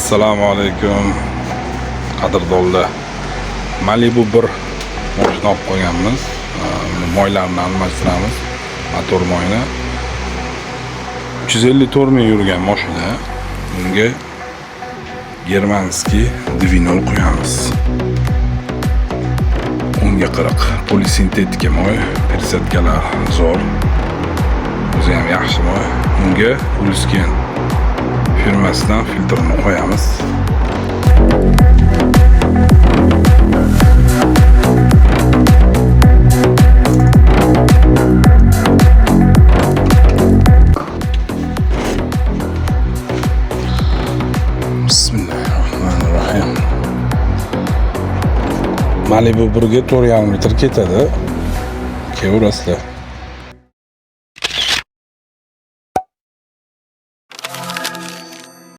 Assalomu alaykum, qadrdonlar. Malibu 1 moshina olib qo'yganmiz. Buni moylarini almashtiramiz. Motor moyini. 354 ming yurgan mashina. Bunga германский dvinol qo'yamiz. 10 ga 40 polisintetika moy, пересадка lar zo'r. O'zi ham yaxshi moy. Bunga Pulsken firmasidan filtrini qo'yamiz. Bismillahirrohmanirrohim. Malibu 1 ga 4,5 litr ketadi. Kelaverasizlar.